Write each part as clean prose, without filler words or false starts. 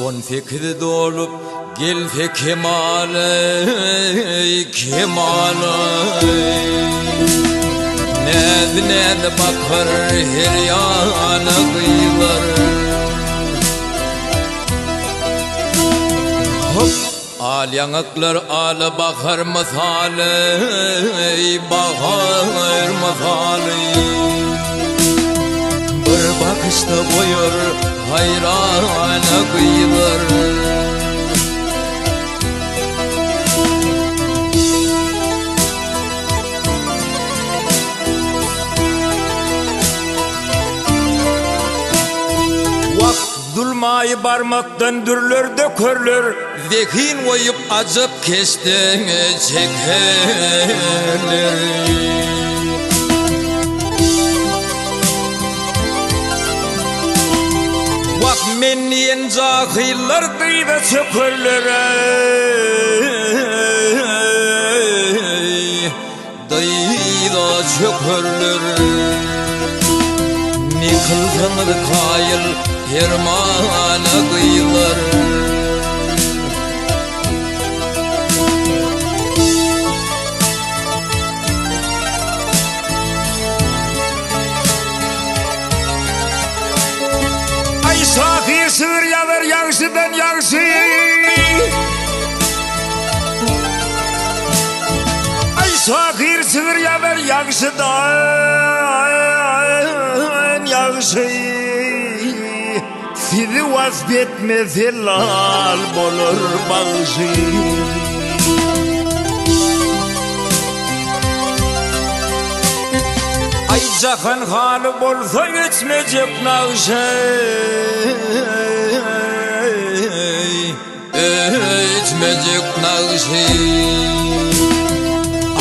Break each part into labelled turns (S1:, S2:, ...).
S1: On sekizi dolup gelse kemala, kemala. Näz-näz bakar her ýana gyzlar. Hop! Al ýaňaklar ala bahar mysaly, bahar mysaly. Bir bakyşda goýar haýrana gyzlar.
S2: Wah, Zulmaýy barmakdan dürler dökerler.
S1: Zehin goýup ajap keşdeňe çekerler.
S2: Wah men diýen jahyllar dyza çökerler eý,
S1: Dyza çökerler. Ne kylsaňyz kaýyl permana gyzlar.
S2: Aý şahyr şygyr ýazar ýagşydan ýagşy. Aý şahyr şygyr ýazar ýagşydan ýagşy. Sizi wasp etmese lal bolar bagşy. Aý jahan haly bolsa öçmejek nagşy.
S1: Öçmejek nagşy.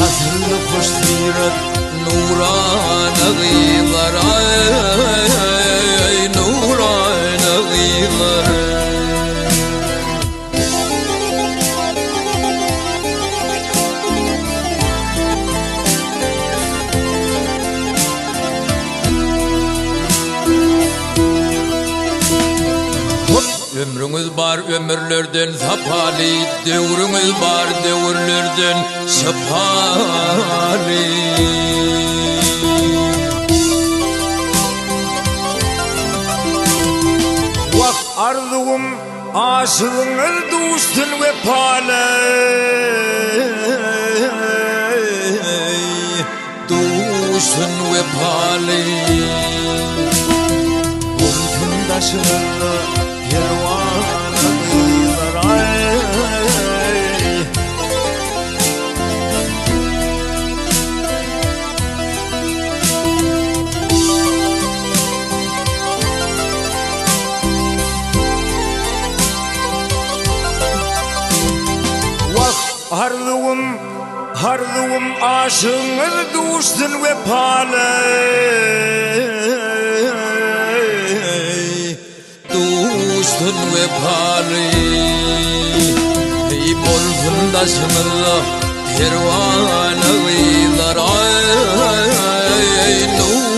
S1: Asylly hoş syrat nurana gyzlar aý nurana gyzlar. Ömrüňiz bar ömürlerden sapaly, Döwrüňiz bar döwürlerden şypaly.
S2: Wah arzuwym aşygyňyz duşsun wepaly.
S1: Duşsun wepaly.
S2: Bolsun daşyňyzda perwana gyzlar aý. Wah arzuwym Arzuwym aşygyňyz duşsun wepaly.
S1: Duşsun wepaly. Eý bolsun daşyňyzda perwana gyzlar aý nurana.